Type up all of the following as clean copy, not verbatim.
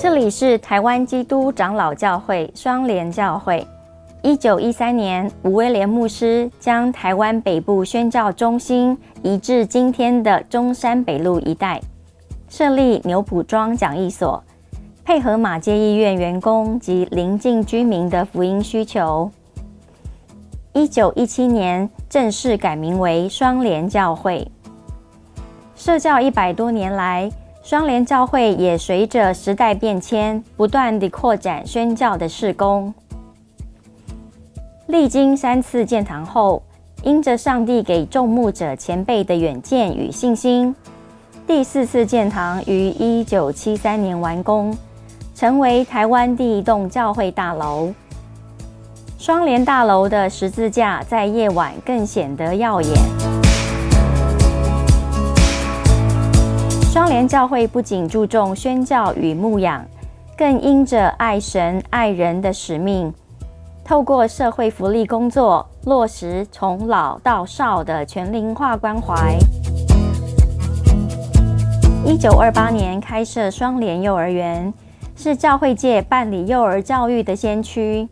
這裡是台灣基督長老教會雙聯教會。1913年，吳威廉牧師將台灣北部宣教中心移至今天的中山北路一帶，設立牛埔莊講義所，配合馬偕醫院員工及鄰近居民的福音需求。1917年正式改名為雙聯教會。設教100多年來，雙聯教會也隨着時代變遷，不斷地擴展宣教的事工。歷經三次建堂後，因着上帝給眾牧者前輩的遠見與信心，第四次建堂於1973年完工，成為台灣第一棟教會大樓。雙聯大樓的十字架在夜晚更顯得耀眼。雙聯教會不僅注重宣教與牧養，更因着愛神愛人的使命，透過社會福利工作，落實從老到少的全齡化關懷。1928年開設雙聯幼兒園，是教會界辦理幼兒教育的先驅，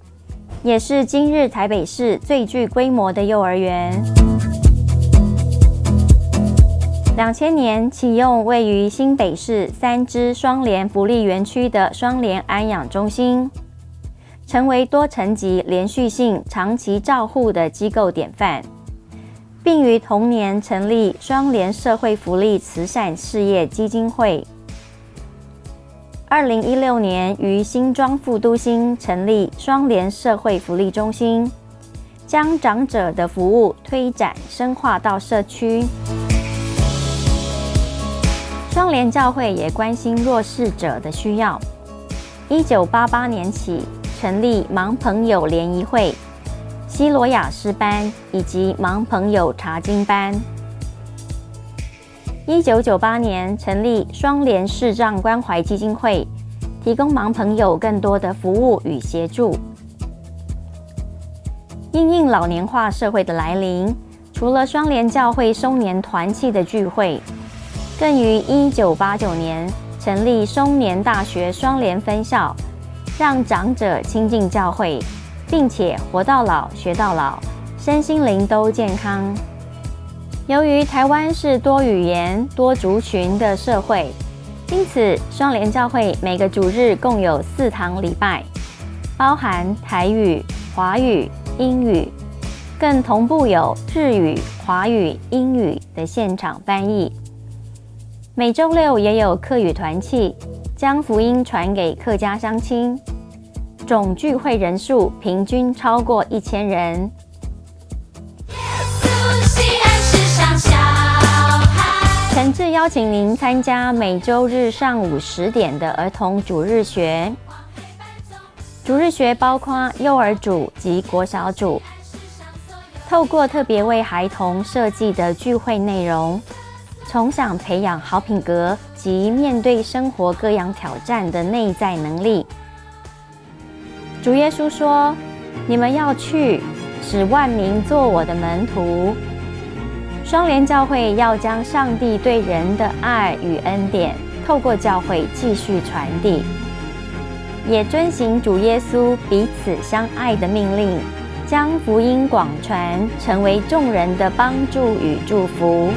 也是今日台北市最具規模的幼兒園。2000年啟用位於新北市三芝雙聯福利園區的雙聯安養中心，成為多層級連續性長期照護的機構典範，並於同年成立雙聯社會福利慈善事業基金會。2016年於新莊副都心成立雙聯社會福利中心，將長者的服務推展深化到社區。雙聯教會也關心弱勢者的需要。1988年起，成立盲朋友聯誼會、西羅亞詩班以及盲朋友查經班。1998年成立雙聯視障關懷基金會，提供盲朋友更多的服務與協助。因應老年化社會的來臨，除了雙聯教會松年團契的聚會，更於1989年成立松年大學雙聯分校，讓長者親近教會，並且活到老學到老，身心靈都健康。由於台灣是多語言、多族群的社會，因此雙聯教會每個主日共有四堂禮拜，包含台語、華語、英語，更同步有日語、華語、英語的現場翻譯。每週六也有客語團契，將福音傳給客家鄉親。總聚會人數平均超過1000人。誠摯邀請您參加每週日上午10點的兒童主日學。主日學包括幼兒組及國小組，透過特別為孩童設計的聚會內容，從小培養好品格及面對生活各樣挑戰的內在能力。主耶穌說：“你們要去，使萬民做我的門徒。”雙聯教會要將上帝對人的愛與恩典，透過教會繼續傳遞，也遵行主耶穌彼此相愛的命令，將福音廣傳，成為眾人的幫助與祝福。